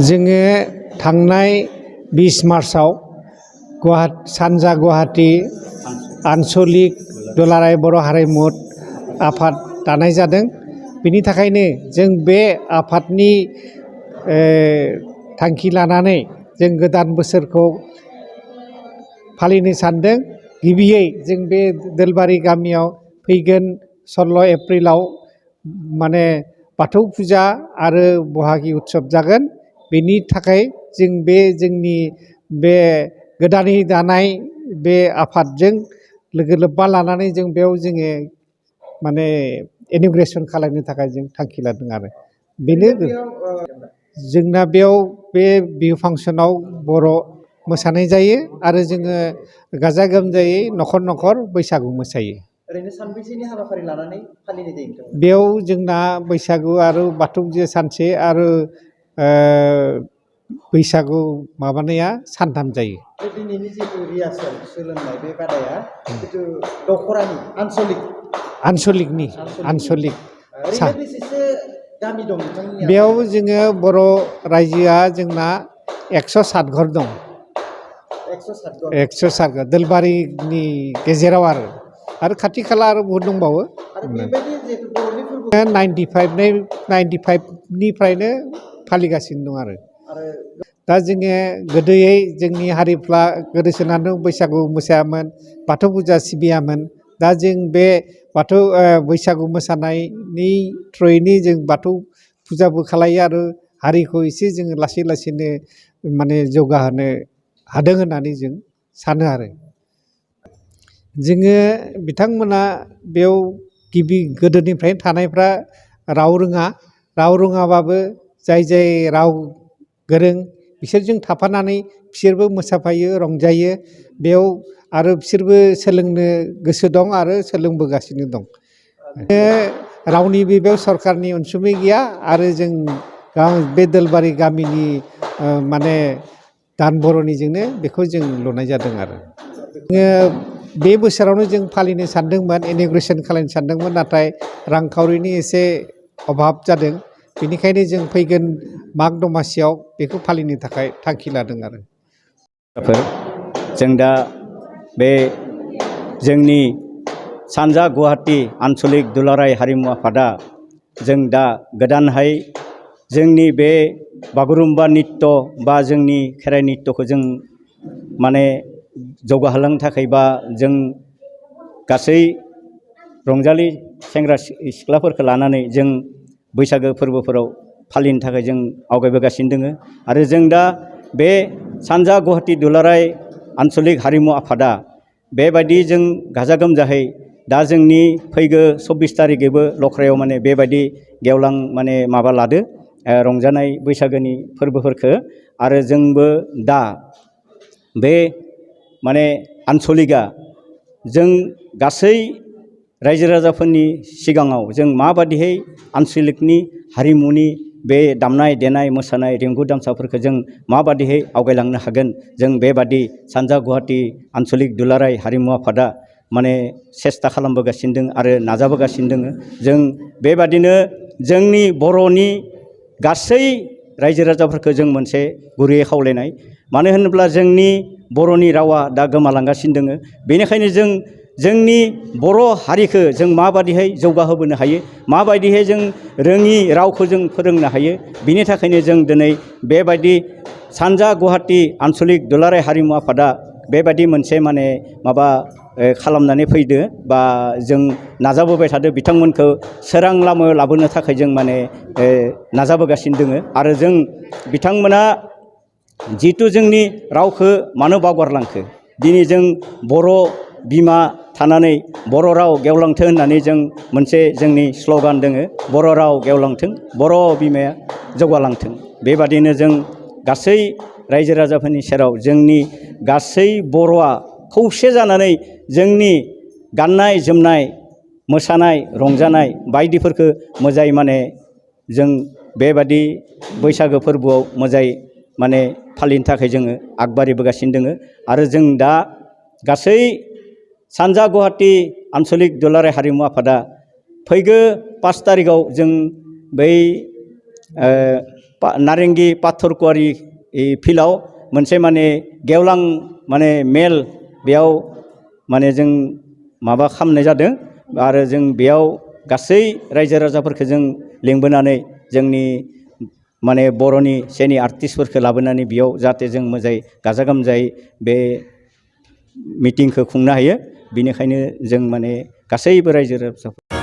जोङो थांनाय 20 मार्चआव सानजा गुवाहाटी आनसलिक दुलाराय बर' हारिमु आफाद दानाय जादों। बिनि थाखायनो जों बे आफादनि थांखि लानानै जों गोदान बोसोरखौ फालिनो सानदों। गिबियै जों बे दोलबारि गामियाव फैगोन 16 एप्रिलाव माने बाथौ फुजा आरो बहागि उत्सव जागोन। बेनि थाखाय जों बे जोंनि बे गोदानै दानाय बे आफादजों लोगो लोब्बा लानानै जों बेयाव जोङो माने इन'ग्रेसन खालामनो थाखाय जों थांखि लादों आरो बेनो जोंना बेयाव बे बिहु फांसनाव बर' मोसानाय जायो आरो जोङो गाजा गोमजायै न'खर न'खर बैसागु मोसायो। ओरैनो सानबेसेनि हाबाफारि लानानै फालिनाय जायो? बेयाव जोंना बैसागु आरो बाथौ फुजा सानसे आरो बैसागु माबानाया सानथाम जायो। दिनैनि जितु रिहार्सेल सोलोंनाय बे बादाया जितु दख'रानि आनसलिक गामि दं बेयाव जोङो बर' रायजोआ जोंना 107 घर दं। 107 घर दोलबारिनि गेजेराव आरो खाथि खाला आरो बहुत दंबावो। 95निफ्रायनो फालिगासिनो दं आरो दा जोङो गोदोयै जोंनि हारिफ्रा गोदोसोनानै बैसागु मोसायामोन, बाथौ फुजा सिबियामोन। दा जों बे बाथौ बैसागु मोसानायनि थ्रुयैनो जों बाथौ फुजाबो खालायो आरो हारिखौ एसे जोङो लासै लासैनो माने जौगाहोनो हादों होननानै जों सानो आरो जोङो बिथांमोना बेयाव गोदोनिफ्रायनो थानायफ्रा राव रोङाबाबो जाय राव गोरों बिसोरजों थाफानानै बिसोरबो मोसाफायो, रंजायो बेयाव आरो बिसोरबो सोलोंनो गोसो दं आरो सोलोंबोगासिनो दं। रावनिबो बेयाव सरकारनि अनसुंथाइ गैया आरो जों बे दोलबारि गामिनि माने दान बर'निजोंनो बेखौ जों लुनाय जादों आरो बे बोसोरावनो जों फालिनो सानदोंमोन, इन'ग्रेसन खालामनो सानदोंमोन, नाथाय रांखावरिनि एसे अभाब जादों। बेनिखायनो जों फैगोन माग दमासियाव बेखौ फालिनो थाखाय थांखि लादों आरो जों दा बे जोंनि सानजा गुवाहाटी आनसलिक दुलाराय हारिमु आफादा जों दा गोदानहाय जोंनि बे बागुरुम्बा नित्य बा जोंनि खेराइ नित्यखौ जों माने जौगाहोलांनो थाखाय बा जों गासै रंजालि सेंग्रा सिख्लाफोरखौ लानानै जों बैसागो फोरबोफोराव फालिनो थाखाय जों आवगायबोगासिनो दङ आरो जों दा बे सानजा गुवाहाटी दुलाराय आनसलिक हारिमु आफादा बेबायदि जों गाजा गोमजाहै दा जोंनि फैगौ 24 तारिखैबो लख्रायाव माने बेबायदि गेवलां माने माबा लादो रंजानाय बैसागोनि फोरबोफोरखौ आरो जोंबो दा बे माने आनसलिकआ जों गासै रायजो राजाफोरनि सिगाङाव जों माबादिहै आनसलिकनि हारिमुनि बे दामनाय देनाय मोसानाय रिंगु दामसाफोरखौ जों माबादिहै आवगायलांनो हागोन, जों बेबादि सानजा गुवाहाटी आनसलिक दुलाराय हारिमु आफादा माने सेस्था खालामबोगासिनो दं आरो नाजाबोगासिनो दङ। जों बेबादिनो जोंनि बर'नि गासै रायजो राजाफोरखौ जों मोनसे गुरैयै खावलायनाय, मानो होनोब्ला जोंनि बर'नि रावा दा गोमालांगासिनो दङ। बेनिखायनो जों जोंनि बर' हारिखौ जों माबादिहाय जौगाहोबोनो हायो, माबायदिहाय जों रोङि रावखौ जों फोरोंनो हायो, बिनि थाखायनो जों दिनै बेबायदि सानजा गुवाहाटी आनसलिक दुलाराय हारिमु आफादा बेबायदि मोनसे माने माबा खालामनानै फैदो बा जों नाजाबोबाय थादो बिथांमोनखौ सोरां लामायाव लाबोनो थाखाय जों माने नाजाबोगासिनो दङ आरो जों बिथांमोना जिथु जोंनि रावखौ मानो बावगारलांखो, दिनै जों बर' बिमा थानानै बर' राव गेवलांथों होननानै जों मोनसे जोंनि स्ल'गान दोङो, बर' राव गेवलांथों, बर' बिमाया जौगालांथों। बेबादिनो जों गासै रायजो राजाफोरनि सेराव जोंनि गासै बर'आ खौसे जानानै जोंनि गाननाय जोमनाय मोसानाय रंजानाय बायदिफोरखौ मोजाङै माने जों बेबादि बैसागो फोरबोआव मोजाङै माने फालिनो थाखाय जोङो आगबारिबोगासिनो दङ आरो जों दा गासै सानजा गुवाहाटी आनसलिक दुलाराय हारिमु आफादा फैगौ 5 तारिखआव जों बै नारेंगि पाथरकुवारि फिल्डआव मोनसे माने गेवलां माने मेल बेयाव माने जों माबा खालामनाय जादों आरो जों बेयाव गासै रायजो राजाफोरखौ जों लिंबोनानै जोंनि माने बर'नि सेनि आर्टिस्टफोरखौ लाबोनानै बेयाव जाहाथे जों मोजाङै गाजा गोमजायै बे मिटिंखौ खुंनो हायो। बेनिखायनो जों माने गासैबो रायजो राजाफोर